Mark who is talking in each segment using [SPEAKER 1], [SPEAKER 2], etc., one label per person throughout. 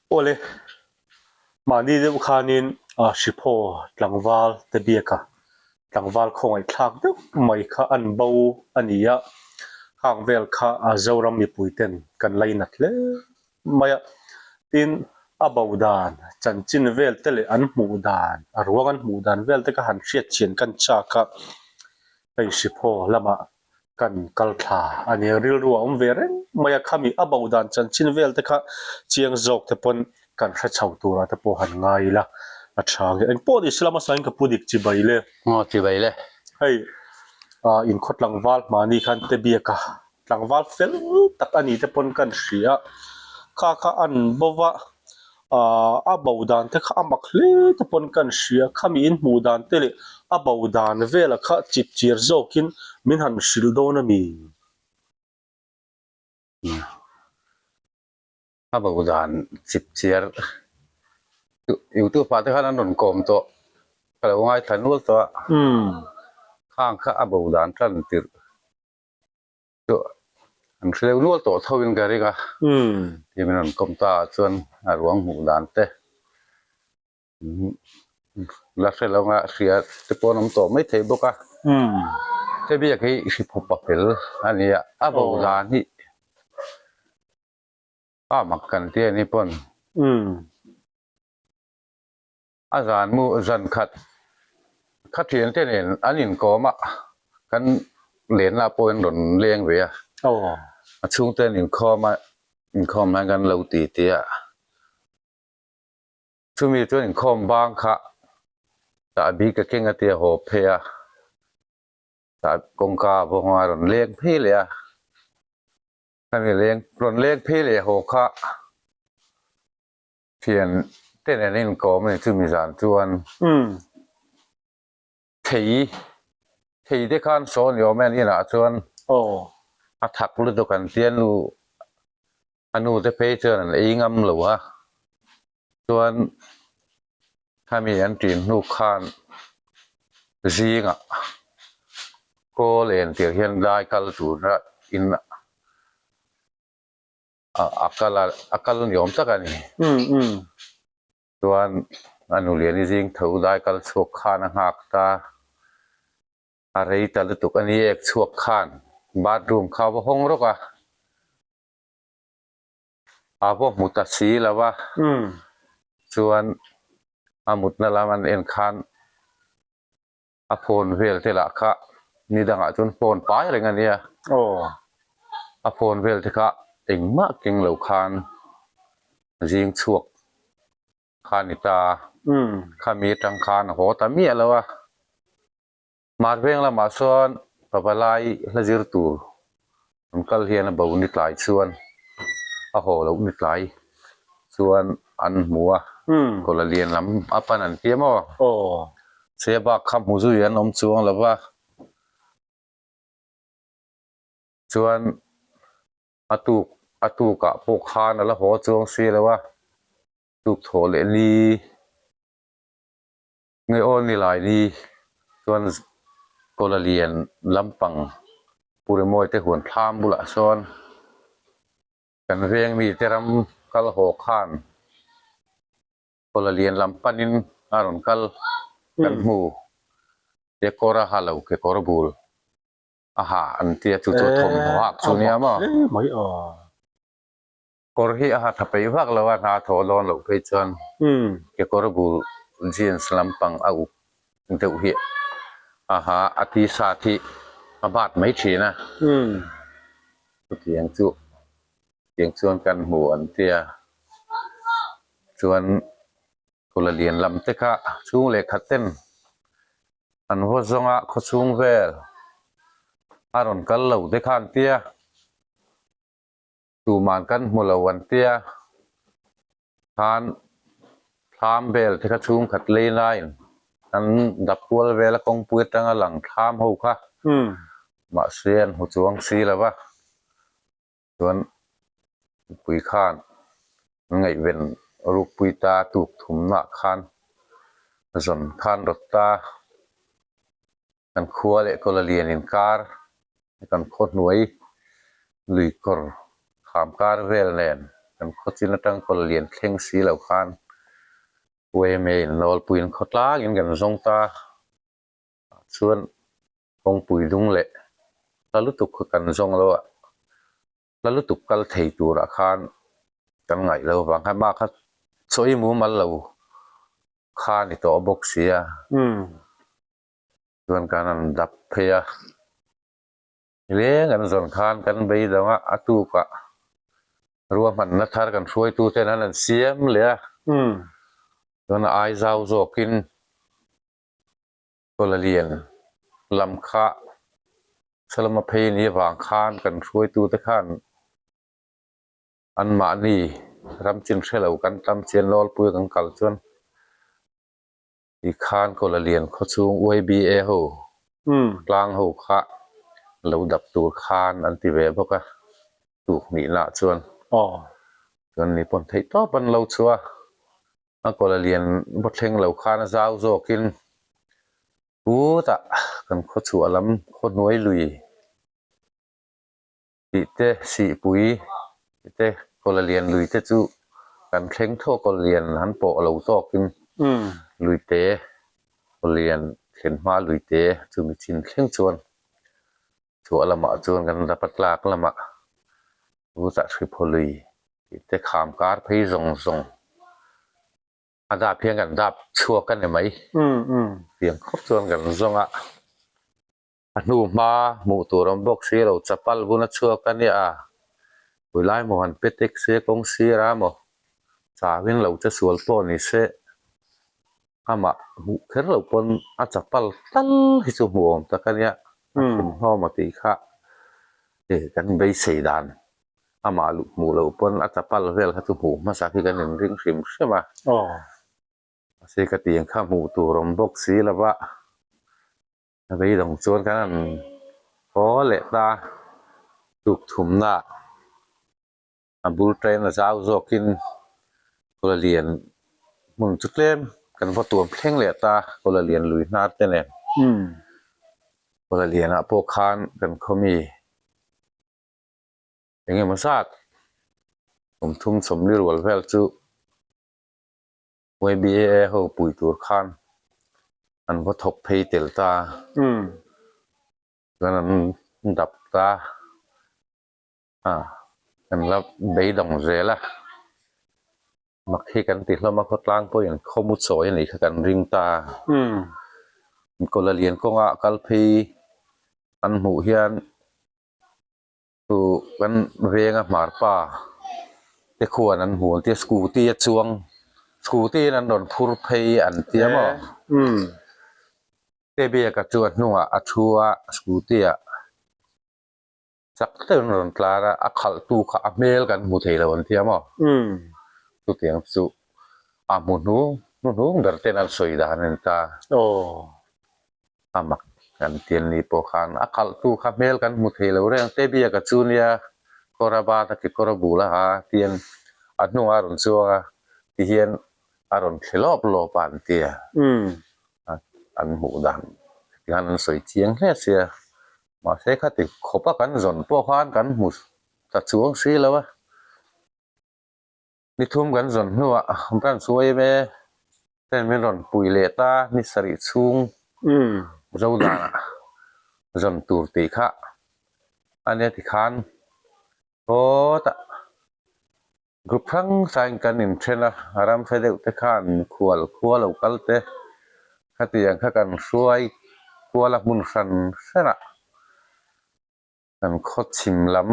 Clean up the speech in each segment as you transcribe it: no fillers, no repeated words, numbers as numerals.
[SPEAKER 1] Awle, mahni deuh khanin Hriphaw tlangval te biaka tlangval khawngaihthlak deuh mai kha an bo a ni a, khang vel kha Zoram mipui ten kan lainat hle mai a. Tin, a bo dan chanchin vel te leh an hmuh dan, a ruang an hmuh dan vel te kha han hriatchian kan chak a, hei Hriphaw lamah kan kal thla a nia, rilru a awm ve reng mai a, khami a bo dan chanchin vel te kha chiang zawk te pawn kan hre chho turah te pawh han ngai ila a tha ang e. Engpawh ni Islam hmasa in ka pu dik chibai le.
[SPEAKER 2] Aw chibai le.
[SPEAKER 1] Hei ah inkhaw tlangval hmani khan te biak a, tlangval fel tak a ni te pawn kan hria a, kha kha an bo va Ahh a bo dan te kha a mak hle te pawn kan hria khami in hmuh dan te leh a bo dan vela kha chip chir zawkin min han hrilh dawn a mi?
[SPEAKER 2] A bo dan chip chir youtube ah te khan an rawn kawm tawh ka lo ngaithla nual tawh a khang kha a bo dan tan tirh. Chu an hre deuh nual tawh tho in ka ring a, ti min rawn kawm ta ah chuan a ruang hmuh dan te la hre lo anga hria te pawh an awm tawh mai thei bawk a, he biak hi hri phu pa fel a ni a, a bo dan hi a mak kan ti a ni pawn. A zan mu zan khat kha thian te nen an inkawm a, kan lenna pawhin rawn leng ve a, a chhungte an inkhawm a, inkhawm hian kan lo ti ti a, chumi chuan inkhawm bang kha chahbi ka keng a tia haw phei a, chah kawngka a vawng a rawn leng phei leh a, khami leng rawn leng phei leh haw kha. Thian te nen a inkawm a ni chumi zan chuan thei thei te khan sawn ni awm e an inah chuan a thak lutuk an tia nu a nu te phei chuan an ei ngam lo a chuan khami an ṭin hnu khan zingah kawl en tir hian lai kal tura in a kal a a kal ni awm tak a ni chuan a nuliani zing tho dai kal chhuak khan a nghak ta a rei ta lutuk a ni ek chhuak khan bathroom kha a va hawng rawk a a va hmu ta si lo a chuan a mutna lam an en khan. A phone vel te lah kha ni dangah chuan phone pai reng a nia. A phone vel te kha engmah keng lo khan zing chhuak kha a ni ta. Khami atang khan a haw ta miah lo a. Hmar veng lamah sawn pavalai hla zir tur An kal hian a bo ni tlai chuan a haw loh ni tlai chuan an hmu a, kawla lian lam a pan an ti a maw? Che bak kha hmu zui an awm chuang lo va, chuan a tuk a tukah pawh khan a la haw chuang si lo a, tuk thawh leh ni. Nge aw ni lai ni chuan kawla lian lampang Pu Rimawi te huan thlam bulah sawn kan veng mite ram kal haw khan kawla lian lam panin a rawn kal kan hmu te kawr a ha lo kekawr bul a ha an tia chu chu thawmhnaw hak chu nia maw. Kawr hi a ha tha peih vak lo a, hna thawh dawn loh phei chuan kekawr bul jeans lampang a uk deuh hi a ha a t-shirt hi a bat mai thin a, chutiang chu tiang chuan kan hmu an tia chuan kawla lian lam te kha chhung leh khat ten an vaw zawng a khawchhung vel a rawn kal lo te kha an tia. Tuman kan hmu lo an tia, khan thlam vel te kha chhungkhat lei laiin an dap kual vel a kawngpui atanga lang thlam ho kha mahse an hmu chuang si lo va, chuan mipui khan an ngaihven rukpui ta tuk thumnah khan zawn khan rawt ta. Kan khua leh kawla lian inkar, kan khaw hnuai lui kawr kham kar vel nen. Kan khawchin atang kawl lian thleng si lo khan UMA in nawlpuiin khawtlangin kan zawng ta chuan kawngpui dung leh hla lutuk kha kan zawng lo a, hla lutuk kal thei turah khan kan ngaih lo vang khan mah kha chawi mumal lo kha a ni tawh bawk si a. Chuan kan han dap phei a. Leng an zawn khan kan beidang a, a tukah ruahmanna thar kan hruaitu ten an han siam leh a. Chuan a ai zau zawkin Kawlalian lam kha Salama phei ni avang khan kan hruaitu te khan anmahni ram chin hre lo kan tam chian lawlpui kan kal chuan Tikhan Kawlalian khawchhung YBA ho tlang ho kha lo dap tur khan an ti ve bawk a, tuk hnihna chuan chuan ni pawn theih tawp an lo chhuah a, a Kawlalian vaw thleng lo khan a zau zawkin putah kan khawchhuah lam khawhnuai lui tih te, Sihpui tih te, Kawlalian lui te chu kan thleng tho a, Kawlalian han pawh lo tawkin luite, Kawlalian thlen hma luite chumi chin thleng chuan chhuah lamah chuan kan rap a tlak lamah chutah Hriphaw lui tih te kham kar phei zawng zawng a dap hian kan dap chhuak a ni mai. Tiang khawp chuan kan zawng a. A hnu hma hmuh tur awm bawk si lo, chapal bun a chhuak a nia. Pui lai maw han pe tek se kawng sir a maw chauhin lo che sual pawh ni se amah hmuh kher lo pawn a chapal tal hi chu hmuh awm tak a nia. A thawmhnaw maw tih kha eh kan beisei dan amah luh hmuh loh pawn a chapal vel kha chu hmuh hmasa khi kan inring hrim hrim a. Mahse ka tiang kha hmuh tur awm bawk si lo va. A beidawng chuan kan han haw leh ta tuk thumna a bul train a zau zawkin Kawlalian hmun chu tlem kan va tuam thleng leh ta Kawlalian lui hnar te nen Kawlalian ah pawh khan kan khaw mi eng emaw zat kum thum sawmli rual vel chu YBA ho pui tur khan an va thawk phei tel ta chuan an dap ta a kan la beidawng zel a mak hi kan ti hlawm a khawtlang pawhin khawmu chawi a nih kha kan ring ta Kawlalian kawnga kal phei an hmuh hian. Chu kan venga hmar pa te khuan an hmu an tia scooty a chuang scooty in an rawn phur phei an tia maw te biaka chu a hnungah a thu a scooty ah chak deuhin a rawn tlar a a khalh tu kha a hmel kan hmu thei lo an tia maw chutiang chu a hmu hnung hnuhnung ber ten an sawi dan a ni ta. A mak kan tian ni pawh khan a khalh tu kha hmel kan hmu thei lo reng te biak a chu nia kawr a bat a kekawr a bul a ha tian a hnungah a rawn chuang a ti hian a rawn thli lawp lawp a an ti a an hmuh dan tikhan an sawi chiang hle sia mahse khati khawp a kan zawn pawh khan kan hmu ta chuang si lo a. Ni thum kan zawn hnuah branch yma ten min rawn pui leh ta ni sarih chhung Zodanah zawn tur tih kha a nia tikhan hawtah group hrang hrangin kan inthen a, a ram hre deuh te khan khual khua lo kal te khatiang kha kan hruai kual a hmun hran hranah. Kan khaw chhim lam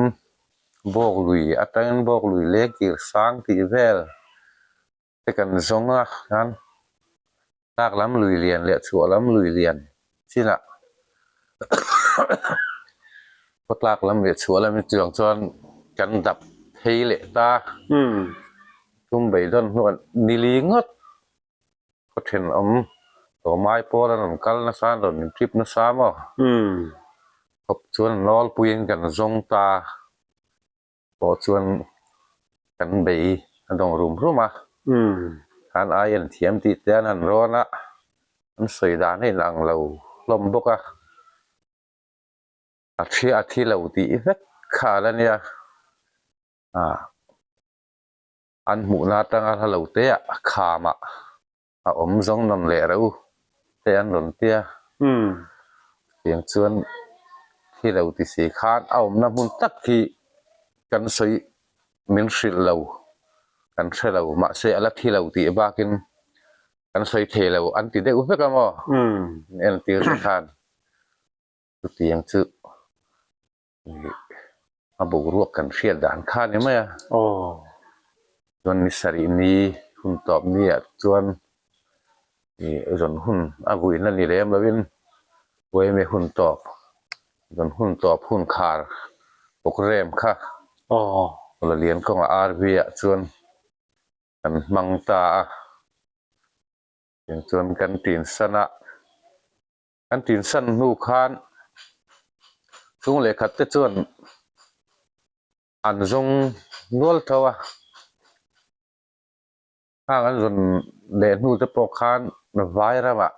[SPEAKER 2] bawk lui atangin bawk lui leh kir sang tih vel te kan zawng a khan tlak lam lui lian leh chhuah lam lui lian chinah khaw tlak lam leh chhuah lam hi chuang chuan kan dap phei leh ta tum beidawn hnuah nili ngawt. Khaw thenawm tawmai pawl an rawn kal nasa an rawn intrip nasa maw? Khawp chuan nawlpuiin kan zawng ta pawh chuan kan bei a dawng rum rum a, khan ai an thiam tih te an han rawn a, an sawi dan a inang lo hlawm bawk a, a thi a thi lo tih vek kha a la nia. An hmuhna atanga hla lo te ah khamah a awm zawng nawn leh reuh te an rawn ti a. Tiang chuan thi lo ti si khan a awmna hmun tak hi kan sawi min hrilh lo, kan hre lo mahse a la thi lo tih bakin kan sawi thei lo an ti deuh vek a maw? Entir te khan chutiang chu. A boruak kan hriat dan kha a ni mai a. Chuan ni sarih ni hun tawp ni ah chuan ih rawn hun a vuina ni lem lovin Uaime hun tawp rawn hun tawp hun khar programme kha Lalian kawnga RV ah chuan kan hmang ta a. Chuan kan tinsan a. Kan tinsan hnu khan chung lehkhat te chuan an zawng nual tho a, hang an zawn leh hnu te pawh khan vai ramah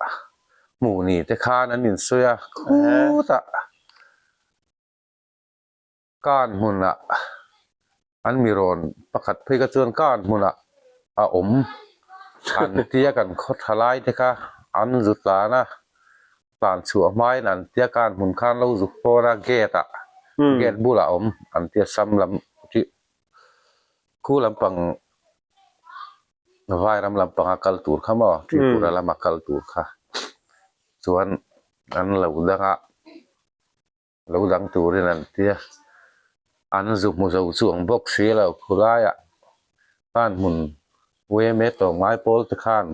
[SPEAKER 2] hmuh ni te khan an insawi a khutah kan hmunah an mi rawn pakhat phei kha chuan kan hmunah a awm an tia kan khaw tha lai te kha an zu tlan a tlan chhuah hmain an tia kan hmun khan lo zuk pawn a gate ah gate bulah a awm an tia sam lam chi khu lampang vairam lampanga kal tur kha maw Tripura lama kal tur kha chuan an lo dang a. Lo dang turin an ti a, an zu hmu zo chuang bawk si lo. Khulaiah khan hmun UMA tlawmngai pawl te khan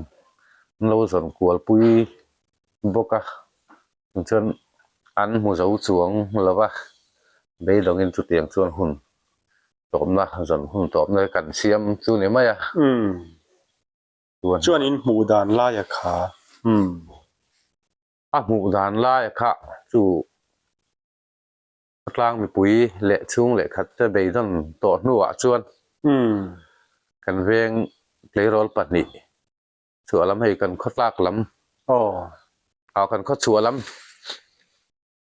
[SPEAKER 2] an lo zawn kual pui bawk a, tichuan an hmu zo chuang lo va, beidawngin chutiang chuan hun tawpna zawn hun tawpna kan siam chu ni mai a.
[SPEAKER 1] Chuan in hmuh dan laia kha.
[SPEAKER 2] A hmuh dan laia kha chu tlang mipui leh chhung leh khat te beidawn tawh hnuah chuan kan veng tleirawl pahnih chhuah lam hei kan khawtlak lam ah kan khaw chhuah lam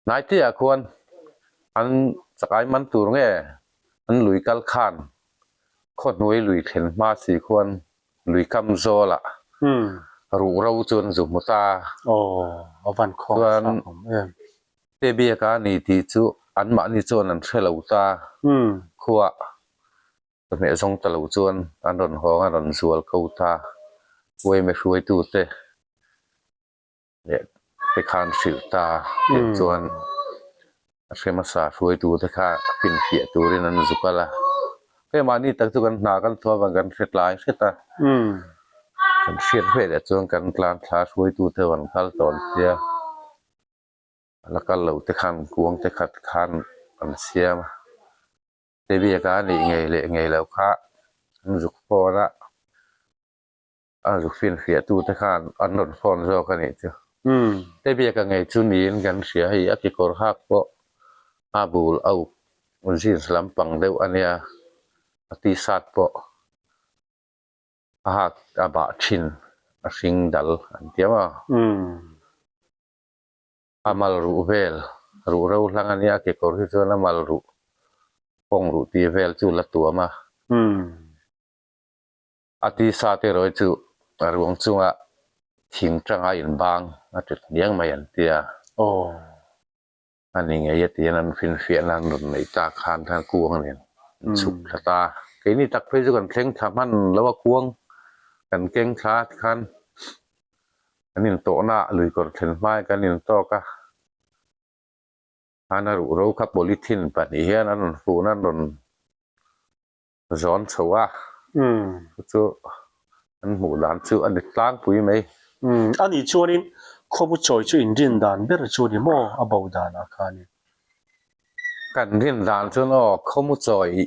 [SPEAKER 2] hnaiteah khuan an chakai man tur nge an lui kal khan khawhnuai lui thlen hma si khuan lui kam zawlah ruh ro chu an zu hmu ta. Chuan te biak a ni tih chu anmahni chuan an hre lo ta. Khuah chawhmeh zawng ta lo chuan an rawn hawng a rawn zual ko ta. Uaime hruaitute leh te khan hrilh ta tih chuan a hre hmasa hruaitu te kha finfiah turin an zu kal a, hei mahni tak chu kan hna kan thuah avang kan hre tlai hret a, kan hriat ve leh chuan kan tlan thla hruaitu te an kal tawh an tia, a la kal lo te khan kuang te khat khan an siam a, te biak a nih ngei leh ngei loh kha an zuk phone a. A zuk finfiah tu te khan an rawn phone zawk a nih chu. Te biak a ngei chu niin kan hria hei a kekawr hak pawh a bul a uk jeans lampang deuh a nia a t-shirt pawh a hak a bah thin a hring dal an ti a maw. A mal ruh vel ruh ro hlang a nia a kekawr hi chuan a mal ruh kawng ruh tih vel chu la tuam a. A tisa te erawh hi chu a ruang chunga thing tanga inbang a tit hniang mai an ti a. A ni ngei a tiin an finfiahna an rawn neih tak khan khan kuang nen an chhuk thla ta. Keini tak phei chu kan thleng thla hman lo a kuang kan keng thla tikhan kan intawhna ah lui kawr thlen hmai kan intawk a. Khan a ruhro kha polythene pahnih hian an rawn fun a an rawn zawn chho a, chu chu an hmuh dan chu a ni tlangpui mai.
[SPEAKER 1] Umm, a nih chuanin khawpu chawi chu in rin dan ber chu ni maw a bo danah khanin?
[SPEAKER 2] Kan rin dan chuan aw khawmu chawi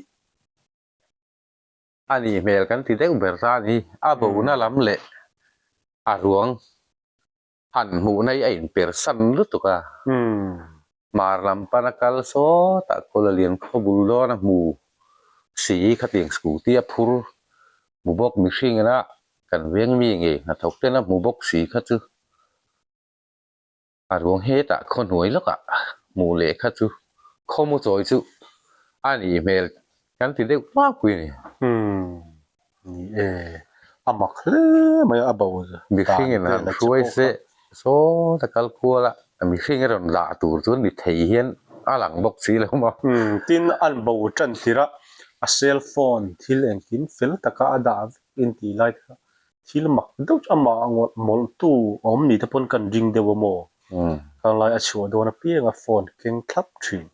[SPEAKER 2] a nih hmel kan ti deuh ber ta a ni. A bona lam leh a ruang Han hmuhna hi a inpersan lutuk a, hmar lam pana kal sawtah Kawlalian khaw bul dawn a hmu si khatiang scooty a phur hmu bawk mihring ina kan veng mi ngei hnathawk ten a hmu bawk si kha chu a ruang hetah khaw hnuai lawkah hmuh leh kha chu khaw mu chawi chu a nih hmel kan ti deuh tlangpui a ni.
[SPEAKER 1] Ni e, a mak hle mai a, a bo dan
[SPEAKER 2] Mihringin han
[SPEAKER 1] vel a che
[SPEAKER 2] hruai
[SPEAKER 1] pawh
[SPEAKER 2] se
[SPEAKER 1] kha.
[SPEAKER 2] Sawta kal kual a, mihring a rawn lah tur chuan mi thei hian a lang bawk si lo maw?
[SPEAKER 1] Umm, tin an bo tan tirh a, a cell phone thil engkim fel taka a dah vek in tih lai kha thil mak deuh chu amah ngawt mawlhtu a awm ni te pawn kan ring deuh a maw? Khang lai a chhuah dawn apiang a phone keng thlap thin.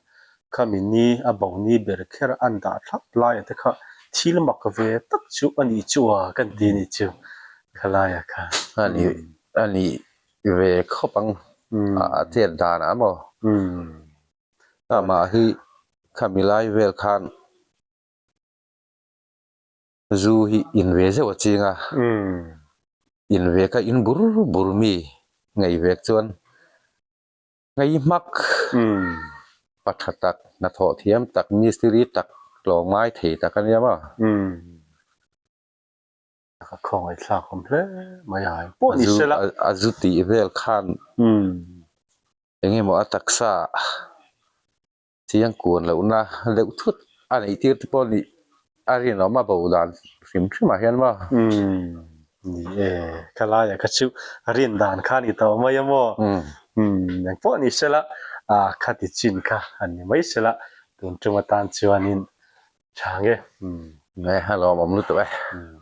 [SPEAKER 1] Khami ni a bo ni ber kher an dah thlap laia te kha thil mak ve tak chu a nih chu a kan ti ni chu khalaia kha.
[SPEAKER 2] A nih a nih ve khawp ang a chet dan ah maw? Amah hi khami lai vel khan Zu hi in ve zeuh a ching a, in ve kha in bur bur mi ngei vek chuan ngei hmak pa tha tak hnathawh thiam tak mistiri tak tlawm ngai thei tak a nia maw.
[SPEAKER 1] Ka khawngaih thlak awm hle mai a, pawh ni se la.
[SPEAKER 2] A zu tih vel khan eng emaw a taksa Chiang kuan lohna deuh thut a neih tir te pawh nih a rinawm a bo dan hrim hrim ah hian maw?
[SPEAKER 1] Umm ni e, ka laia kha chu rin dan kha a ni tawh mai a maw? Umm eng pawh ni sela ah khati chin kha a ni mai sela tun tum atan chuanin tha nge.
[SPEAKER 2] Nge a lawmawm lutuk e.
[SPEAKER 1] Umm.